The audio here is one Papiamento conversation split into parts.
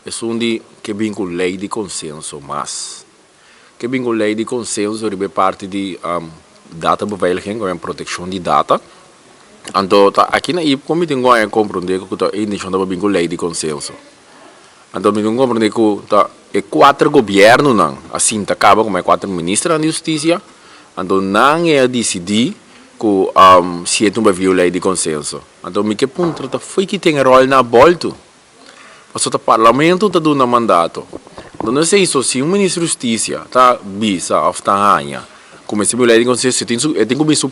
Esun di ke bin ku lei di konsenso mas. Ke bin ku lei di konsenso riba e parti di databeveiliging o protekshon di data. Anto ta aki na IPKO mi tin ku haña komprondé ku ta e intenshon ta pa bin ku lei di konsenso. Anto mi tin ku komprondé ku ta e kuater gobièrnunan a sinta kaba komo e kuater ministernan di hustisia, anto nan e a disidí ku si e tumba vio lei di konsenso. Anto mi ke puntra ta fo'i ki tin e ròl na bòltu? Pasobra ta parlamento ta duna mandato. Anto no esei so, si un minister di hustisia ta bisa òf ta haña ku mester bin un lei di konsenso, e tin su e tin ku bin su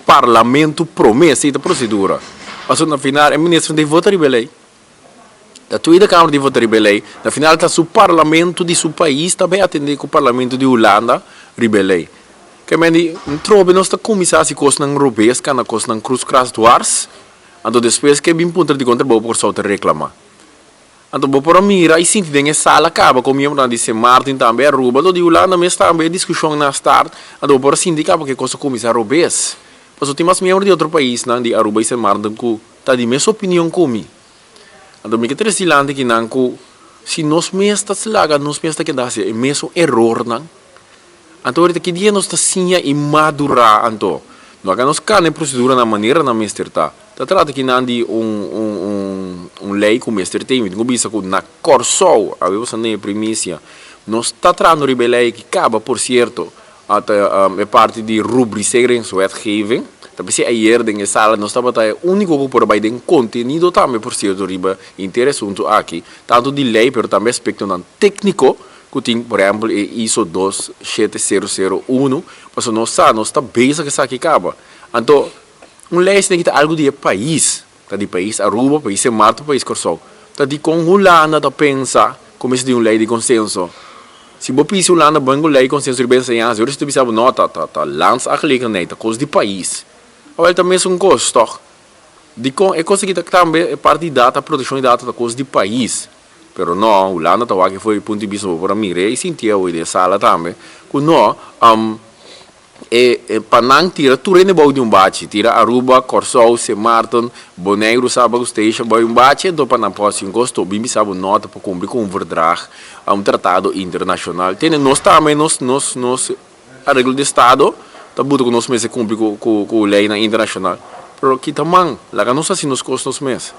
parlamento promé, esei ta prosedura. Pasobra na final e minister no ta vota riba e lei. Ta Tweede Kamer di vota riba e lei. Na final ta su parlamento di su pais ta bay atende ku parlamento di Hulanda riba e lei. Ke men di trobe nos ta kuminsá hasi kosnan robes, kana kosnan krus kras dwars. Anto despues ke bin puntra dikon trabou pa Kòrsou ta reklamá. Anto bo por a mira i sinti den e sala kaba ku miembronan di Sint Maarten tambe, Aruba, anto di Hulanda mes tambe e diskushon na start. Anto bo por a sinti kaba ku e kos a kuminsá robes. Pasobra tin mas miembro di otro paisnan di Aruba i Sint Maarten ku ta di mes opinion ku mi. Anto mi ke trese dilanti kinan ku si nos mes ta slaga nos mes ta keda hasi e mesun erornan. Anto ahorita ki dia nos ta siña i madurá anto? No a nos kana e prosedura na manera nan mester ta. Ta trata kinan di un un un un lei ku mester tin. Mi tin ku bisa ku na Kòrsou, awe bo sa den e primisia, nos ta trahando riba e lei aki kaba por sierto. Ta e parti di rubriceringswetgeving. Ta p'esei ayer den e sala nos tabata e úniko ku por a bai den kontenido tambe por sierto riba henter e asuntu aki, tantu di lei pero tambe aspektonan tékniko ku tin por ehèmpel e ISO 27001, pasobra nos sa nos ta bezig esaki kaba. Anto un lei asina ki ta algu di e pais. Ta di pais Aruba, pais Sint Maarten, pais Kòrsou. Ta dikon Hulanda ta pensa ku mester di un lei di konsenso? Si bo pisi Hulanda bon ku lei di konsenso riba enseñansa, ora si ta bisa bo no, ta ta ta landsangelegenheid, ta kos di pais. Awel ta mesun kos tòg. Dikon e kos aki ta tambe e parti di data, protekshon di data ta kos di pais. Pero no, Hulanda ta wak for di punto di bista bo por a mira i sinti awe den e sala tambe ku no, E e pa nan tira tur hende bou di un bachi, tira Aruba, Kòrsou, Sint Maarten, Boneiru, Saba ku Statia bou di un bachi, anto pa nan por hasi un kos tobi bisa bo nota pa kumpli ku un verdrag, un tratado internashonal. Tene nos tambe nos nos nos areglo di estado ta buta ku nos mester kumpli ku ku ku leinan internashonal. Pero kita man, laga nos hasi nos kos nos mes.